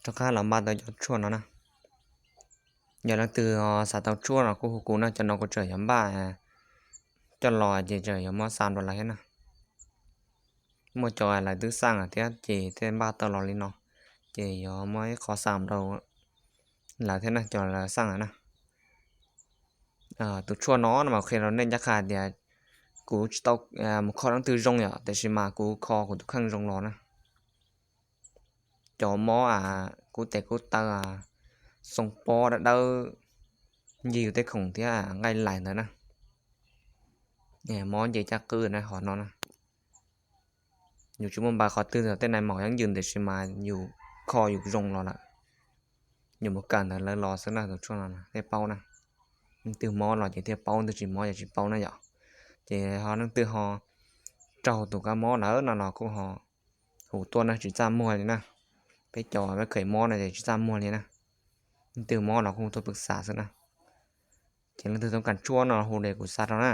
rov qab los npaj tau cov tshuaj no na. Yog leej twg xav tau tshuaj no kuj hu kuv na, cov no kuv tseem yuav npaj coj los ces tseem yuav muab xa rau lawv thiab na. Muaj cov lawv twb xaj thiab ces thiaj npaj tau los li no, ces yuav muab ib qho xa rau lawv thiab na, cov lawv xaj na. Tus tshuaj no no mas qhia rau nej ncaj qha tias kuv tsis tau mus kho leej twg zoo yom, tiam sis mas kuv kho kuv tus kheej zoo los na. Cov mob kub tes kub taw, xoo pob dawb dawb ncig yus tej khoom thiab nqaij lais ntawd na. Mob nce caj qwb na, hom no na. Yus tsis muaj npaj qhov twg, tej nais maum yeeb yws, tiam sis mas yus kho yus zoo los lawm. Yus mus kawm ntawd lawv los xwb na, tus tshuaj no thiaj paub na. Leej twg mob los ces thiaj paub, leej twg tsis mob ces tsis paub na yom. Ces ho leej twg ho raug tus kab mob lawm no los kuj ho hu tuaj na, tsis txaj muag li na. Peb cov peb kheem mob no ces tsis txaj muag li na. Leej twg mob los kuj hu tuaj pwj xav xwb na. Ces leej twg toob kas tshuaj no hu li kuv xa rau na.